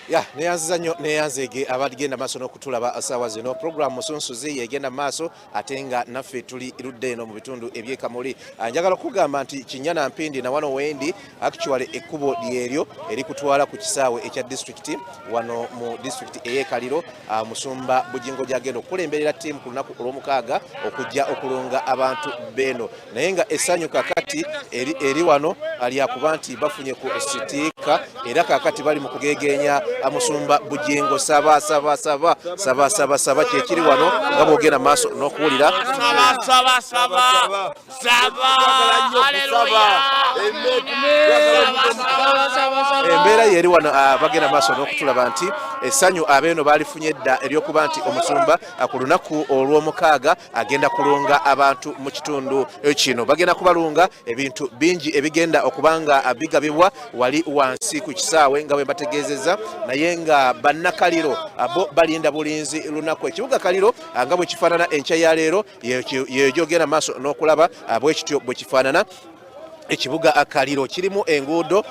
Ya, neyanziza nnyo, neyanzeege abagenda maaso n'okutulaba saawa zino. Program Musunsuzi yegenda maaso, ate nga naffe tuli ludda eno mu bitundu ebyekamuli. Njagala okugamba nti Kinyana Mpindi na wano wendi, actually ekkubo lyeryo erikutwala ku kisaawe ekya disitulikiti wano mu disitulikiti ey'ekaliro. Musumba Bugingo gyagenda okukulemberera ttiimu ku lunaku olwomukaaga okujja okulunga abantu beeno, naye nga essanyu kakati eri wano lyakuba nti bafunye ku sitiika, era kakati bali mu kugegeenya Musumba Bugingo. Saba, saba, saba, saba, saba, saba, kyekiri wano nga bwogenda maaso n'okuwulira. Saba, saba, saba, saba, haleluya. Embeera yeri wano, bagenda maaso n'okutulaba nti essanyu abeeno baalifunye dda eryokuba nti omusumba ku lunaku olw'omukaaga agenda kulunga abantu mu kitundu kino. Bagenda kubalunga ebintu bingi ebigenda okuba nga bigabibwa wali wansi ku kisaawe nga bwe mbategeezezza, naye nga bannakaliro bo balinda bulinzi lunaku. Ekibuga Kaliro nga bwe kifaanana enkya ya leero yegyogenda maaso n'okulaba, bwe kityo bwe kifaanana. Ekibuga Kaliro kirimu enguudo,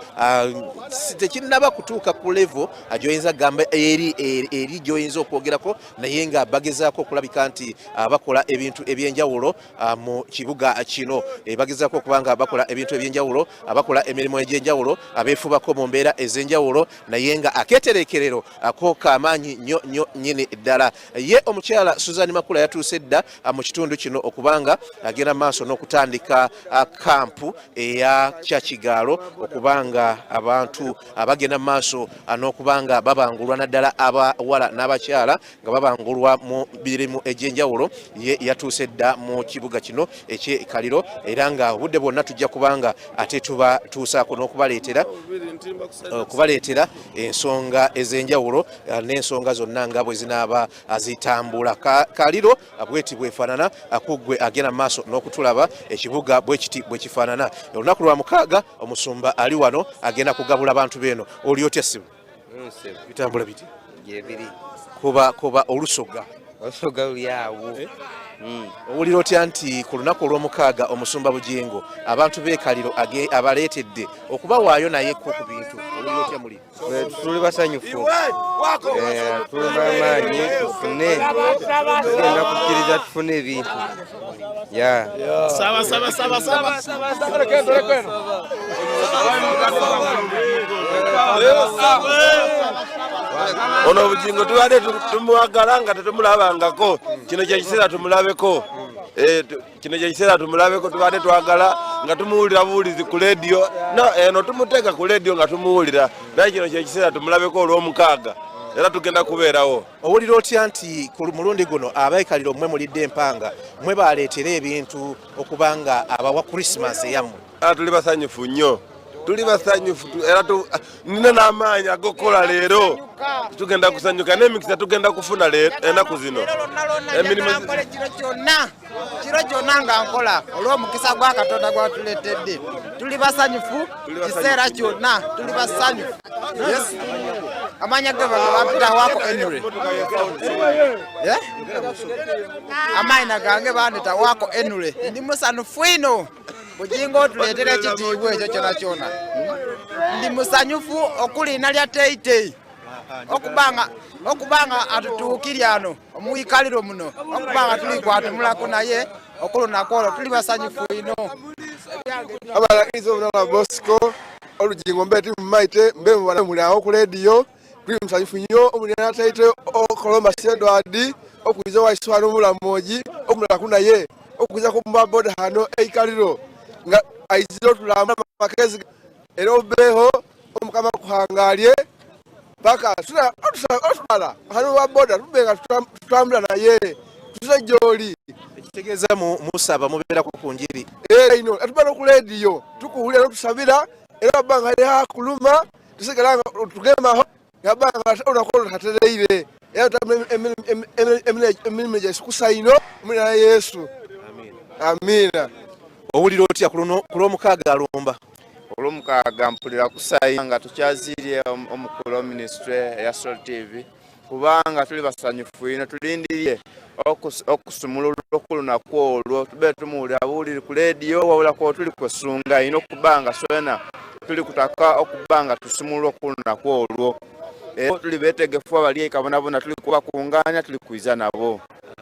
tekinnaba kutuuka ku level gy'oyinza kugamba eri gy'oyinza okwogerako, naye nga bagezaako okulabika nti bakola ebintu ebyenjawulo mu kibuga kino. Bagezaako okuba nga bakola ebintu ebyenjawulo, bakola emirimu egy'enjawulo, abeefubako mu mbeera ez'enjawulo, naye nga akeeterekerero ko kamaanyi nnyo nnyo nnyini ddala. Ye omukyala Susan Makula yatuuse dda mu kitundu kino okubanga agenda maaso n'okutandika kampu eya Kyakigaalo, okubanga abantu abagenda maaso n'okubanga babangulwa, naddala abawala n'abakyala nga babangulwa mu mirimu egy'enjawulo. Ye yatuuse dda mu kibuga kino ekyekaliro, era nga obudde bwonna tujja kubanga ate tubatuusaako n'okubaleetera okubaleetera ensonga ez'enjawulo n'ensonga zonna nga bwe zinaaba zitambula. Kaliro bweti bwefaanana kuggwe agenda mu maaso n'okutulaba. Ekibuga bwe kiti bwe kifaanana olunaku lwa mukaaga. Omusumba ali wano agenda kugabula abantu beeno. Oli otya, sibu? Bitambula biti? Gyebiri. Kuba olusoga. Olusoga luli awo. Owulira otya nti ku lunaku olw'omukaaga omusumba Bugingo abantu b'ekaliro abaleetedde okubawaayo nayeko ku bintu? Owulira otya muli? Tuli basanyufu, tuli bamaanyi, tufune, tugenda kukkiriza tufune ebintu ya. Saba, saba, saba, saba. Ono Obugingo tubadde tumwagala nga tetumulabangako. Kino kyekiseera tumulabeko. Kino kyekiseera tumulabeko. Tubadde twagala nga tumuwulira buwulizi ku lediyo, no eno tumuteeka ku lediyo nga tumuwulira, naye kino kyekiseera tumulabeko olw'omukaaga, era tugenda kubeerawo. Owulira otya nti ku mulundi guno abeekaliro mmwe mulidde empanga, mmwe baleetera ebintu okuba nga abawa Christmas eyammwe? Tuli basanyufu nnyo, tuli basanyufu, era nina n'amaanyi ag'okukola leero. Tugenda kusanyuka n'emikisa tugenda kufuna ennaku zino. Emirimu nkole kiro kyonna, kiro kyonna nga nkola olw'omukisa gwa Katonda gwatuleetedde. Tuli basanyufu kiseera kyonna, tuli basanyufu. Yes, amanya ge bampita Wako Henry. Yeah? Amayina gange bandita Wako Henry. Ndi musanyufu ino, Bugingo otuleetera ekitiibwa ekyo kyona kyona. Ndi musanyufu okulina lya Teitei okubanga atutuukirya ano omuwikaliro muno, okubanga tuli kwatumulako naye okulunaku olwo. Tuli basanyufu ino. Abalagiriza obulala Bosco olugingo mbe tuli mumaite mbe mubala muli awo ku lediyo. Tuli musanyufu nnyo omunyanataite Columbus Edward okwiza waiswano omulamoji okumulaku naye okwiza ku maboda hano eikaliro nga aizire otulamba amakezi, era obeeho omukama kuhangalye paka otutwala hano wa boda, tube nga tutambula naye tuze gyoli. Ekitegeeza musaba, mubeerako ku njiri. Era ino atuba noku lediyo tukuwulira notusabira, era baba nga yakuluma tusigala nga tugemaho nga baba nga olunaku katereire, era tutambula emirimu gyaife kusa ino omulina Yesu. Amiina. Owulira otya ku lwomukaaga alumba? Olwomukaaga mpulira kusayi nga tukyaziirye omukulu wa ministry eya Sol TV, kubanga tuli basanyufu ino. Tulindirye okusumululwa okulunaku olwo, tube tumuwulira buwuliri ku lediyo, wabula ko tuli kwesunga ino okubanga swena tuli kutaka okubanga tusumululwa okulunaku olwo. Era tuli betegefu abali ekabonabona tuli kubakunganya tuli kwiza nabo.